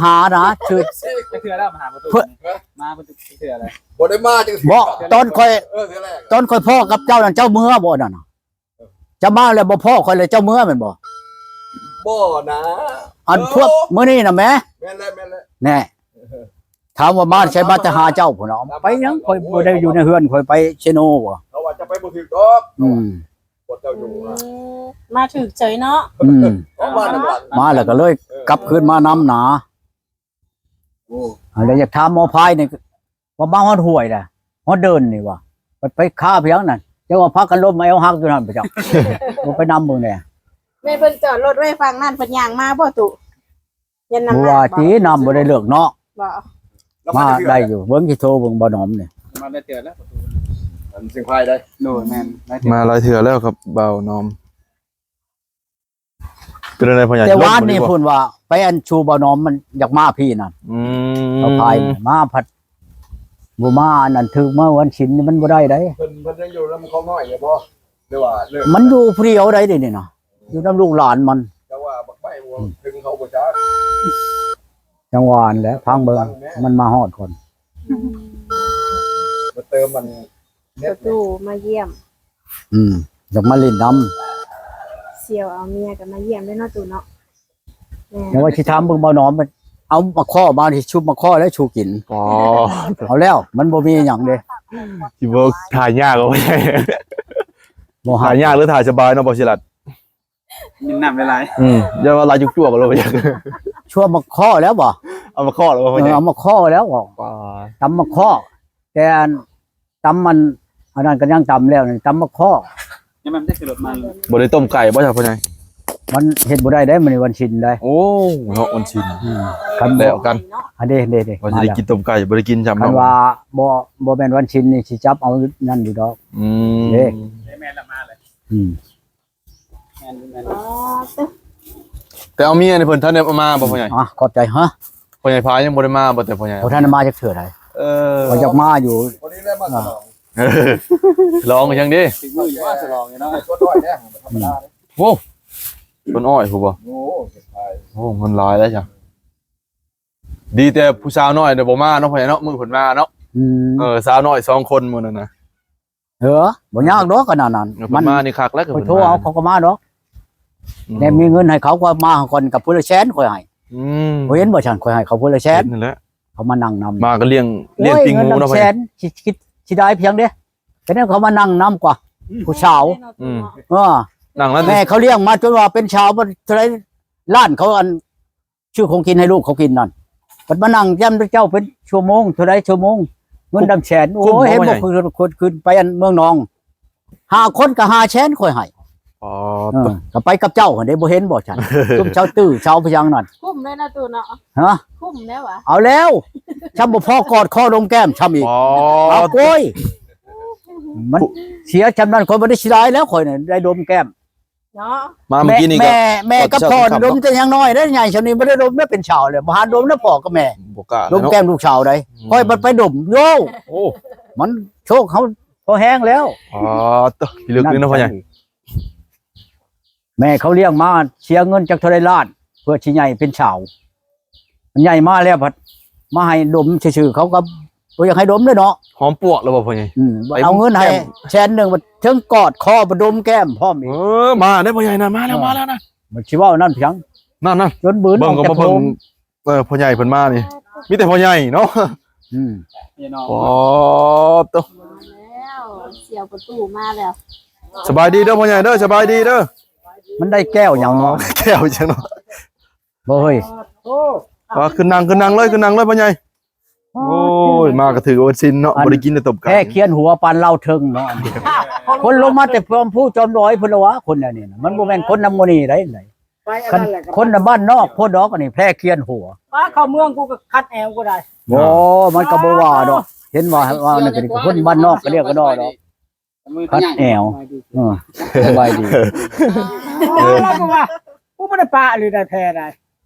ຫານະ ຖືກ ຈັກເທື່ອແລ້ວມາຫາປະຕູ ເພື່ອ ມາປະຕູຈັກເທື່ອແລ້ວ ບໍ່ໄດ້ມາຈັກເທື່ອ ບໍ່ ຕອນຂ້ອຍ ເອີ ເທື່ອແລກ ຕອນຂ້ອຍພໍ້ກັບເຈົ້ານັ້ນ ເຈົ້າເມືອບໍ່ນັ້ນນະ? ເຈົ້າມາແລ້ວບໍ່ພໍ້ຂ້ອຍແລ້ວ ເຈົ້າເມືອແມ່ນບໍ່? ບໍ່ນະ ອັນພວກ ເອີ ມື້ນີ້ນະແໝ ແມ່ນແຫຼະ ແມ່ນແຫຼະ ແນ່ ຖາມວ່າມາໃສ ມາແຕ່ຫາເຈົ້າພຸ້ນນະ ໄປຫຍັງ ຂ້ອຍບໍ່ໄດ້ຢູ່ໃນເຮືອນ ຂ້ອຍໄປເຊໂນບໍ່ ເຂົາວ່າຈະໄປບໍ່ຖືກດອກ ອືມ ພວກເຈົ້າຢູ່ ອືມ ມາຖືກເສີຍເນາະ ອືມ ມາແລ້ວກໍເລີຍ ເອີ ກັບຄືນມານຳນາ ໂອ້ ອັນໃດຢາກຖາມໝໍພາຍນີ້ ວ່າມາຮອດຫ້ວຍແຫຼະ ຮອດເດີ່ນນີ້ວ່າ ໄປຄາພຽງນັ້ນ ເຈົ້າວ່າພາກັນລົ້ມແອວຫັກຢູ່ຫັ້ນປະຈັກ ບໍ່ໄປນຳເບິ່ງແດ່ ແມ່ນເພິ່ນຈອດລົດໄວ້ຝັ່ງນັ້ນ ເພິ່ນຍ່າງມາບໍ່ຕຸ? ຍັນນຳ ບໍ່ວ່າຕິ ນ້ຳບໍ່ໄດ້ເລິກເນາະ ບໍ່ ມາໄດ້ຢູ່ ເບິ່ງຊິໂທເບິ່ງບ່າວໜອມນີ້ ມາໄດ້ເທື່ອແລ້ວປະຕູ ອັນຊິງພາຍໄດ້ ໂດຍ ແມ່ນ ມາຫຼາຍເທື່ອແລ້ວກັບບ່າວໜອມ ເປັນແນວໃດພໍ່ໃຫຍ່ ແຕ່ວານນີ້ພຸ້ນວ່າ ໄປອັນຊູບ່າວໜອມ ມັນຢາກມາພີ້ນັ້ນ ອືມ ເຂົາພາຍມາພັດ ບໍ່ມາ ອັນນັ້ນຖືກມາວັນສິນນີ້ມັນບໍ່ໄດ້ໃດ ເພິ່ນ ເພິ່ນຍັງຢູ່ນຳເຂົານ້ອຍຢູ່ບໍ່? ຫຼືວ່າເລີກ ມັນຢູ່ຜູ້ດຽວໃດເດນີ້ນະ ຢູ່ນຳລູກຫຼານມັນ ແຕ່ວ່າບັກໄມ້ບໍ່ ອືມ ເຖິງເຂົາບໍ່ຈັກ ຈັ່ງວ່າຫັ້ນແຫຼະ ຟັງເບິ່ງ ມັນມາຮອດກ່ອນ ອືມ ມາເຕີມມັນ ປະຕູມາຢ້ຽມ ອືມ ຢາກມາຫຼິ້ນນຳ ສ່ຽວເອົາເມຍກໍມາຢ້ຽມເດ້ເນາະ ຕູ້ເນາະ ແມ່ນ ແຕ່ວ່າຊິຖາມເບິ່ງບ່າວໜອມ ເອົາໝາກຄໍ້ມາ ຊິຊຸບໝາກຄໍ້ແລ້ວຊູກິນ ອໍ ເອົາແລ້ວ ມັນບໍ່ມີຫຍັງເດ້ ຊິບໍ່ຖ່າຍຍາກບໍ່ ບໍ່ ຖ່າຍຍາກຫຼືຖ່າຍສະບາຍເນາະ ບ່າວສີລັດ? ກິນນ້ຳຫຼາຍໆ ອືມ ຢ່າວ່າຫຼາຍຈຸກໆ ໂລດ ຊວມໝາກຄໍ້ແລ້ວບໍ່? ເອົາໝາກຄໍ້ແລ້ວບໍ່? ເອີ ເອົາໝາກຄໍ້ແລ້ວບໍ່? ຕຳໝາກຄໍ້ ແຕ່ອັນ ຕຳມັນ ອັນນັ້ນກໍຍັງຕຳແລ້ວນີ້ ຕຳໝາກຄໍ້ ຍັງມັນໄດ້ຂຶ້ນລົດມາ ບໍ່ໄດ້ຕົ້ມໄກ່ບໍ່ຊະພໍ່ໃຫຍ່? ມັນເຮັດບໍ່ໄດ້ເດ້ ມື້ນີ້ວັນສິນເດ້ ໂອ້ ເນາະ ວັນສິນ ອືມ ຄັນບໍ່ ແລ້ວກັນ ອັນເດ້ ເດ້ ເດ້ ວ່າຊິໄດ້ກິນຕົ້ມໄກ່ ບໍ່ໄດ້ກິນຊ້ຳ ຄັນວ່າບໍ່ ບໍ່ແມ່ນວັນສິນນີ້ ຊິຈັບເອົານັ້ນຢູ່ດອກ ອືມ ເດ້ ແມ່ນລະມາເລີຍ ອືມ ແມ່ນ ແມ່ນ ອໍ ແຕ່ເອົາເມຍນີ້ເພິ່ນທັນໄດ້ມາບໍ່ພໍ່ໃຫຍ່? ອ່ະ ຂອບໃຈ ຮະ ພໍ່ໃຫຍ່ພາຍັງບໍ່ໄດ້ມາບໍ່ ແຕ່ພໍ່ໃຫຍ່ ບໍ່ທັນໄດ້ມາຈັກເທື່ອໃດ ເອີ ຂ້ອຍຢາກມາຢູ່ ພໍດີແລ້ວມາສະຫຼອງ ເອີ ສະຫຼອງຫຍັງເດ້ ຖືກມື້ຢູ່ວ່າສະຫຼອງຢູ່ເນາະ ສວນອ້ອຍແດ່ ທຳມະດາເດ້ ໂອ້ ສວນອ້ອຍພຸ້ນບໍ່ ໂອ້ ໂອ້ ມັນຫຼາຍແລ້ວຈ້ະ ດີແຕ່ຜູ້ສາວນ້ອຍເນາະ ບໍ່ມາເນາະ ພໍ່ໃຫຍ່ເນາະ ມື້ເພິ່ນມາເນາະ ອືມ ເອີ ສາວນ້ອຍສອງຄົນມື້ນັ້ນນະ ເອີ ບໍ່ຍາກດອກ ຂະໜາດນັ້ນ ເອີ ມັນມານີ້ຄັກແລ້ວ ຂ້ອຍໂທເອົາ ເຂົາກໍມາດອກ ອືມ ແນມມີເງິນໃຫ້ເຂົາກໍມາກ່ອນ ກັບຜູ້ລະແສນຂ້ອຍໃຫ້ ອືມ ບໍ່ເຫັນບໍ່ຊັ້ນ ຂ້ອຍໃຫ້ເຂົາຜູ້ລະແສນ ເຫັນນັ້ນແຫຼະ ເຂົາມານັ່ງນຳ ມາກໍລ້ຽງ ລ້ຽງປີ້ງຫູເນາະ ໂອ້ຍ ເງິນນຳແສນ ຊິ ຊິ ຊິໄດ້ພຽງເດ້ ແຕ່ແນວເຂົາມານັ່ງນຳກວ່າ ອືມ ຜູ້ສາວ ອືມ ເອີ ນັ່ງນັ້ນ ແມ່ເຂົາລ້ຽງມາຈົນວ່າເປັນສາວ ບໍ່ເທົ່າໃດລ້ານ ເຂົາອັນ ຊື້ຂອງກິນໃຫ້ລູກເຂົາກິນນັ້ນ ບັດມານັ່ງຢ້ຳເຈົ້າເປັນຊົ່ວໂມງ ເທົ່າໃດຊົ່ວໂມງ ເງິນນຳແສນ ໂອ້ຍ ເຫັນບໍ່ ຄື ຄື ຄືໄປອັນເມືອງນອງ ຫ້າຄົນກໍຫ້າແສນຂ້ອຍໃຫ້ ອໍ ເອີ ກໍໄປກັບເຈົ້າຫັ້ນເດ້ ບໍ່ເຫັນບໍ່ຊັ້ນ ຊຸມຊາວຕື້ຊາວພະຍັງນັ້ນ ຄຸ້ມເລີຍນະຕູ້ເນາະ ຮະ ຄຸ້ມແລ້ວຫວາ ເອົາແລ້ວ ຊ້ຳບໍ່ພໍກອດຄໍດົມແກ້ມຊ້ຳອີກ ອໍ ເອົາໂກຍ ມັນເສຍຊ່ຳນັ້ນ ຂ້ອຍບໍ່ໄດ້ເສຍດາຍແລ້ວ ຂ້ອຍນະໄດ້ດົມແກ້ມ ເນາະ ມາມື້ກີ້ນີ້ກໍ ແມ່ ແມ່ກັບພໍ່ດົມແຕ່ຍັງນ້ອຍເດ້ ໃຫຍ່ຊ່ຳນີ້ບໍ່ໄດ້ດົມແລ້ວ ເປັນສາວແລ້ວ ບໍ່ຫາດົມແລ້ວ ພໍ່ກັບແມ່ ບໍ່ກ້າ ດົມແກ້ມລູກສາວໃດ ອືມ ຂ້ອຍບັດໄປດົມ ໂຢ ໂອ້ ມັນໂຊກເຮົາພໍແຮງແລ້ວ ອໍ ໂຕ ພິລຶກນີ້ເນາະພໍ່ໃຫຍ່ ແມ່ເຂົາລ້ຽງມາເສຍເງິນຈັກເທົ່າໃດລ້ານ ເພື່ອຊິໃຫຍ່ເປັນສາວ ມັນໃຫຍ່ມາແລ້ວພັດມາໃຫ້ດົມຊື່ໆ ເຂົາກໍບໍ່ຢາກໃຫ້ດົມເດ້ເນາະ ຫອມປວກແລ້ວບໍ່ພໍ່ໃຫຍ່? ອືມ ເອົາເງິນໃຫ້ແສນໜຶ່ງ ບັດເທິງກອດຄໍ ບັດດົມແກ້ມພ້ອມອີກ ເອີ ມາເດ້ພໍ່ໃຫຍ່ນະ ມາແລ້ວ ເອີ ມາແລ້ວນະ ມັນຊິເວົ້ານັ້ນພຽງ ນັ້ນໆ ຈົນບືນ ເບິ່ງກໍບໍ່ເບິ່ງ ເອີ ພໍ່ໃຫຍ່ເພິ່ນມານີ້ ມີແຕ່ພໍ່ໃຫຍ່ເນາະ ອືມ ໂອ້ໂຕ ມາແລ້ວ ສ່ຽວປະຕູມາແລ້ວ ສະບາຍດີເດີພໍ່ໃຫຍ່ເດີ ສະບາຍດີເດີ ມັນໄດ້ແກ້ວຫຍັງເນາະ ອໍ ແກ້ວຫຍັງເນາະ ບໍ່ເຮີ້ຍ ອໍ ຂຶ້ນນັ່ງ ຂຶ້ນນັ່ງເລີຍ ຂຶ້ນນັ່ງເລີຍພໍ່ໃຫຍ່ ໂອ້ຍ ມາກໍຖືກວັນສິນເນາະ ອັນ ບໍ່ໄດ້ກິນແຕ່ຕົ້ມໄກ່ ແພຄຽນຫົວປານລາວເທິງເນາະ ຄົນລົງມາແຕ່ຈອມພູຈອມດອຍພຸ້ນລະຫວາ ຄົນແນວນີ້ນະ ມັນບໍ່ແມ່ນຄົນນຳໝູ່ນີ້ໃດ ໄປອັນນັ້ນແຫຼະ ຄົນນະບ້ານນອກໂພດດອກ ອັນນີ້ແພຄຽນຫົວ ປ້າ ເຂົ້າເມືອງກູກໍຄັດແອວກໍໄດ້ ບໍ່ ມັນກໍບໍ່ວ່າດອກ ເຫັນວ່າ ວ່ານັ້ນກໍດີ ຄົນບ້ານນອກກໍລຽກກໍດອກ ຄັດແອວ ເອີ ສະບາຍດີ ເອີ ລາວກໍວ່າ ກູບໍ່ໄດ້ປະຫຼືໄດ້ແພໃດ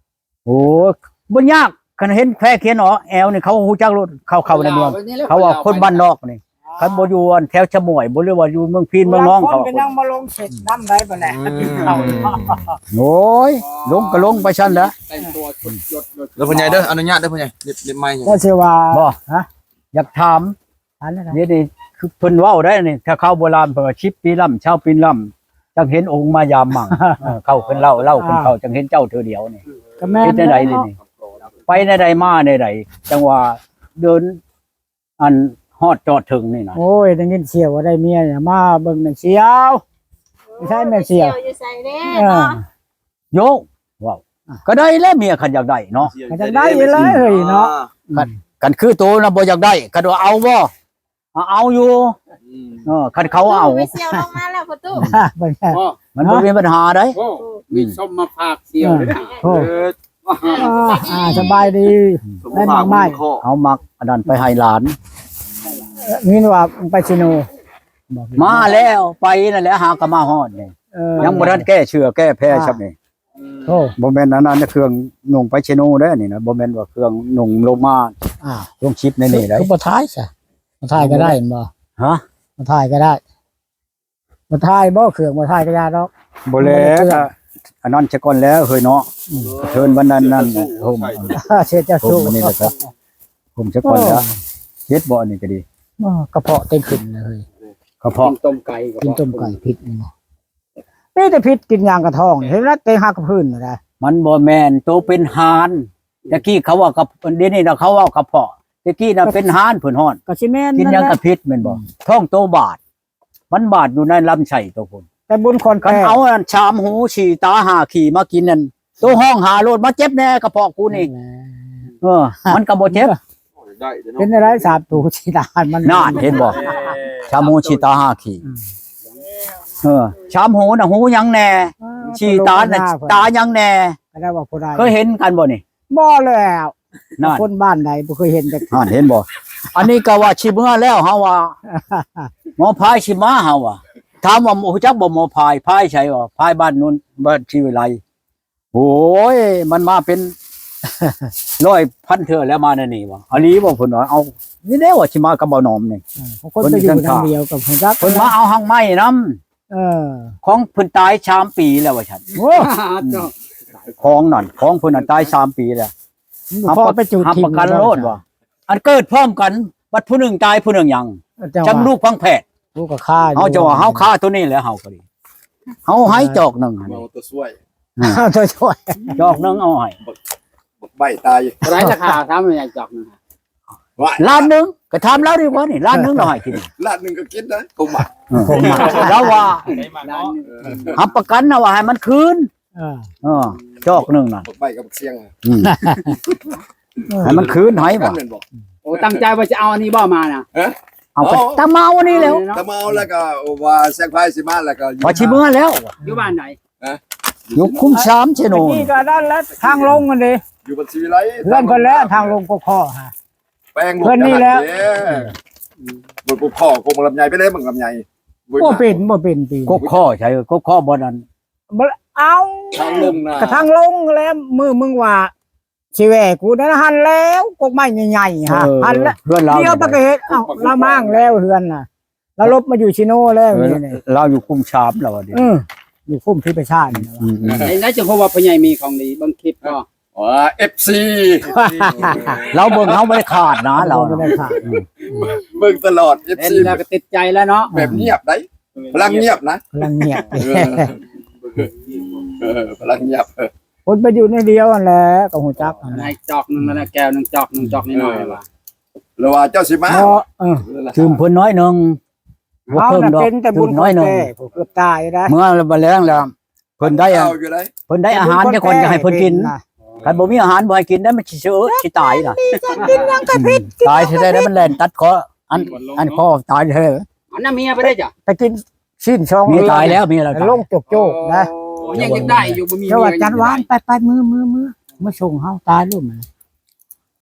ໂອ້ຍ ບໍ່ຍາກ ຄັນເຫັນແພຄຽນອອກແອວນີ້ ເຂົາຮູ້ຈັກໂລດ ເຂົາເຂົ້າໃນເມືອງ ເຂົາວ່າຄົນບ້ານນອກນີ້ ຄັນບໍ່ຢູ່ອັນແຖວຊະໝວຍບໍ່ ຫຼືວ່າຢູ່ເມືອງພີນເມືອງນອງ ເຂົາ ຄົນກໍຍັງມາລົງເສັດນຳໄດ້ບໍ່ແຫຼະ. ອືມ ໂອ້ຍ ລົງກໍລົງໄປຊັ້ນແຫຼະ. ແຕ່ງຕົວສົດໆ ເດີພໍ່ໃຫຍ່ເດີ ອະນຸຍາດເດີພໍ່ໃຫຍ່ ເລັບ ເລັບໄມ້ ກໍຊິວ່າ ບໍ່ ຮະ ຢາກຖາມ ອັນນັ້ນນະ ນີ້ ນີ້ຄືເພິ່ນເວົ້າໄດ້ນີ້ ຖ້າເຂົາໂບລານເພິ່ນວ່າ ສິບປີລຳ ຊາວປີລຳ ຈັ່ງເຫັນອົງມາຢາມໝັ່ງ. ເອີ ເຂົາຂຶ້ນເລົ່າ ເລົ່າຂຶ້ນເຂົາ ອ່າ ຈັ່ງເຫັນເຈົ້າເທື່ອດຽວນີ້. ກໍແມ່ນ ເຮັດແນວໃດນີ້? ໄປແນວໃດມາແນວໃດ ຈັ່ງວ່າເດີນ ອັນຮອດຈອດເຖິງນີ້ນະ. ໂອ້ຍ ໄດ້ຍິນສ່ຽວວ່າໄດ້ເມຍ ມາເບິ່ງແມ່ນສ່ຽວ ຢູ່ໃສແມ່ນສ່ຽວ ຢູ່ໃສເດ້ ເອີ ເນາະ? ໂຍ ເວົ້າ ອ່ະ ກໍໄດ້ແຫຼະເມຍ ຄັນຢາກໄດ້ເນາະ ກໍຢາກໄດ້ຢູ່ແລ້ວເຮີ້ຍເນາະ. ຄັນ ຄັນຄືໂຕນະບໍ່ຢາກໄດ້ ຄັນວ່າເອົາບໍ່ ເອົາຢູ່. ອືມ ເອີ ຄັນເຂົາເອົາ ໄປສ່ຽວລົງມາແລ້ວພໍ່ຕູ້ ເບິ່ງແທ້ ມັນບໍ່ມີບັນຫາໃດ. ໂອ້ ມີສົ້ມມາຝາກສ່ຽວເດ້. ໂອ້ ເອີ ອ່າ ສະບາຍດີ ໄດ້ໝາກໄມ້ ເອົາໝາກອັນນັ້ນໄປໃຫ້ຫຼານ. ເອີ ຍິນວ່າໄປຊິໂນ ມາແລ້ວ ໄປນັ້ນແຫຼະ ຫາກໍມາຮອດນີ້. ເອີ ຍັງບໍ່ທັນແກ້ເຊື້ອແກ້ແພ້ ອ່າ ຊ່ຳນີ້. ໂອ້ ບໍ່ແມ່ນອັນນັ້ນ ເຄື່ອງນຸ່ງໄປຊິໂນເດ້ນີ້ນະ ບໍ່ແມ່ນວ່າເຄື່ອງນຸ່ງລົງມາ ອ່າ ລົງຄລິບໃນນີ້ໄດ໋. ຄືບໍ່ຖ່າຍຊະ ບໍ່ຖ່າຍກໍໄດ້ແມ່ນບໍ່? ຮະ ບໍ່ຖ່າຍກໍໄດ້. ບໍ່ຖ່າຍບໍ່ ເຄື່ອງບໍ່ຖ່າຍກະຢ່າດອກ. ບໍ່ແລ້ວ ອັນນັ້ນຊະກ່ອນແລ້ວເຮີ້ຍເນາະ. ອືມ ເຊີນວັນນັ້ນນັ້ນ ໂຮມ ເສດເຈົ້າ ໂຮມ ສູ້ ອັນນີ້ແຫຼະ ໂຮມຊະກ່ອນແລ້ວ. ໂອ້ ເຮັດບໍ່ ອັນນີ້ກໍດີ. ກະເພາະເຕັມຂຶ້ນເລີຍ ກະເພາະ ກິນຕົ້ມໄກ່ ກິນຕົ້ມໄກ່ ຜິດນີ້ ມີແຕ່ຜິດ ກິນຫຍັງກະທ້ອງ ເຫັນແລ້ວເຕະຫັກກະພື້ນນະ. ມັນບໍ່ແມ່ນ ໂຕເປັນຫ່ານ ແຕ່ກີ້ເຂົາວ່າກະ ດຽວນີ້ນະເຂົາເວົ້າກະເພາະ ແຕ່ກີ້ນະເປັນຫ່ານ ເພິ່ນຮ້ອນ ກໍຊິແມ່ນ ກິນຫຍັງກະຜິດແມ່ນບໍ່? ອືມ ທ້ອງໂຕບາດ ມັນບາດຢູ່ໃນລຳໄສ້ໂຕພຸ້ນ. ແຕ່ບຸນຄອນ ຄັນເອົາອັນສາມຫູສີ່ຕາຫ້າຂີ້ມາກິນນັ້ນ ໂຕຮ້ອງຫາໂລດ ມາເຈັບແດ່ກະເພາະກູນີ້. ເອີ ມັນກໍບໍ່ເຈັບ ເປັນໄດ້ສາມຫູສີ່ຕາ ມັນ ນັ້ນເຫັນບໍ່? ສາມຫູສີ່ຕາຫ້າຂີ້. ອືມ ເອີ ສາມຫູນະຫູຫຍັງແດ່? ເອີ ສີ່ຕານະຕາຫຍັງແດ່? ກໍໄດ້ວ່າຜູ້ໃດ ເຄີຍເຫັນກັນບໍ່ນີ້? ບໍ່ແລ້ວ. ນັ້ນ ຄົນບ້ານໃດບໍ່ເຄີຍເຫັນຈັກ ນັ້ນເຫັນບໍ່? ອັນນີ້ກໍວ່າຊິເມືອແລ້ວ ເຮົາວ່າ ໝໍພາຍຊິມາ ເຮົາວ່າ ຖາມວ່າຮູ້ຈັກບໍ່ໝໍພາຍ? ພາຍໃສ? ວ່າພາຍບ້ານໂນ້ນ ບ້ານສີວິໄລ. ໂອ້ຍ ມັນມາເປັນຮ້ອຍພັນເທື່ອແລ້ວ ມາແນວນີ້ວ່າ. ອີ່ຫຼີບໍ່? ເພິ່ນວ່າ ເອົ້າ ນີ້ແຫຼະວ່າຊິມາກັບບ່າວໜອມນີ້. ເອີ ເພິ່ນໄປຢູ່ນຳດຽວກັບຮູ້ຈັກ ເພິ່ນມາເອົາຮັກໄມ້ນຳ. ເອີ ຂອງເພິ່ນຕາຍສາມປີແລ້ວວ່າຊັ້ນ. ໂອ້ ຂອງນັ້ນ ຂອງເພິ່ນນັ້ນຕາຍສາມປີແລ້ວ. ຮັບປະກັນໂລດວ່າ ອັນເກີດພ້ອມກັນ ບັດຜູ້ໜຶ່ງຕາຍຜູ້ໜຶ່ງຫຍັງ ຈຳລູກພັງແຜດ. ເຮົາຈະວ່າເຮົາຄາໂຕນີ້ແຫຼະ ເຮົາກໍດີ ເຮົາໃຫ້ຈອກໜຶ່ງຫັ້ນ ເອົາຕົວຊ່ວຍ ເອົາຕົວຊ່ວຍ ຈອກໜຶ່ງເອົາໃຫ້ ບັກໃບຕາຍ. ເທົ່າໃດລາຄາ ຖາມແມ່ນຫຍັງ ຈອກໜຶ່ງ? ລ້ານໜຶ່ງ ກໍຖາມລາວດີກວ່ານີ້ ລ້ານໜຶ່ງລາວໃຫ້ກິນ ລ້ານໜຶ່ງກໍກິນນະ ຕົວໝາກ ຕົວໝາກ. ລາວວ່າຮັບປະກັນນະວ່າໃຫ້ມັນຄືນ. ເອີ ເອີ ຈອກໜຶ່ງນະ ບັກໃບກັບບັກຊຽງ. ອືມ ໃຫ້ມັນຄືນໃຫ້ບໍ່? ແມ່ນບໍ່? ໂອ້ ຕັ້ງໃຈວ່າຈະເອົາອັນນີ້ບໍ່ມານະ? ຮະ? ເອົາກໍຕາມມາເອົາອັນນີ້ແລ້ວ ຕາມມາເອົາແລ້ວກໍວ່າແສງໄຟຊິມາແລ້ວກໍວ່າຊິເມືອແລ້ວ. ຢູ່ບ້ານໃດ? ຮະ? ຢູ່ຄຸ້ມສາມເຊໂນ. ນີ້ກໍນັ້ນແຫຼະ ທາງລົງຫັ້ນເດ້ ຢູ່ບັນຊີວິໄລ ເຮືອນເພິ່ນແຫຼະ ທາງລົງກໍຂໍຫາ ແປງລົງເພິ່ນນີ້ແຫຼະ. ບໍ່ ບໍ່ພໍ ກົກລຳໄຍ ໄປເລີຍ ມັນລຳໄຍ ບໍ່ເປັນ ບໍ່ເປັນປີ ກົກຂໍໃສ ກົກຂໍບໍ່ນັ້ນ ບໍ່ເອົາ ທາງລົງນະ ກະທາງລົງແລ້ວ ມື້ມຶງວ່າຊິແຫວ່ກູນັ້ນ ຫັ້ນແລ້ວ ກົກໄມ້ໃຫຍ່ໆ ຫັ້ນ ເອີ ຫັ້ນແຫຼະ ເຮືອນລາວ ດຽວໄປກໍເຫັນ ເອົ້າ ລາວມ້າງແລ້ວເຮືອນນະ ລາວລົບມາຢູ່ຊີໂນແລ້ວ ເອີ ນີ້ ລາວຢູ່ຄຸ້ມສາມແລ້ວ ເອີ ຢູ່ຄຸ້ມທີ່ປະຊານີ້. ອືມໆ ໃນ ໃນຈັງເພາະວ່າພໍ່ໃຫຍ່ມີຂອງດີ ເບິ່ງຄລິບບໍ່? ອໍ ເອັຟຊີ ລາວເບິ່ງເຮົາບໍ່ໄດ້ຂາດນະ ລາວບໍ່ໄດ້ຂາດ ເບິ່ງຕະຫຼອດ ເອັຟຊີ ເຫັນແລ້ວກໍຕິດໃຈແລ້ວເນາະ ແບບງຽບໄດ໋ ພະລັງງຽບນະ ພະລັງງຽບ ເອີ ເອີ ພະລັງງຽບ ຄົນໄປຢູ່ໃນດຽວຫັ້ນແຫຼະ ກໍຮູ້ຈັກຫັ້ນແຫຼະ ໃນຈອກໜຶ່ງນັ້ນແຫຼະ ແກ້ວໜຶ່ງ ຈອກໜຶ່ງ ຈອກນ້ອຍໆ ວ່າ ຫຼືວ່າເຈົ້າຊິມາ ເອີ ຕື່ມເພິ່ນໜ້ອຍໜຶ່ງ ບໍ່ເຄິ່ງດອກ ຕື່ມໜ້ອຍໜຶ່ງ ເກືອບຕາຍໄດ໋ ເມື່ອບັດແລງແລ້ວ ເພິ່ນໄດ້ ເພິ່ນໄດ້ອາຫານຈັກກ່ອນກໍໃຫ້ເພິ່ນກິນ ຄັນບໍ່ມີອາຫານບໍ່ໃຫ້ກິນໄດ້ ມັນຊິເຊີ ຊິຕາຍນະ ກິນຫຍັງກໍຜິດ ຕາຍຊິໄດ້ ມັນແລ່ນຕັດຄໍ ອັນ ອັນຄໍຕາຍແທ້ ອັນນັ້ນເມຍໄປໄດ້ຈ້ະ ໄປກິນຊີ້ນສອງ ເມຍຕາຍແລ້ວ ເມຍລາວຕາຍ ລົງໂຈກໆນະ ໂອ້ ຍັງຢາກໄດ້ຢູ່ ບໍ່ມີເມຍ ຈັນຫວານ ໄປໆ ມື້ໆ ມື້ສົ່ງເຮົາ ຕາຍໂລດ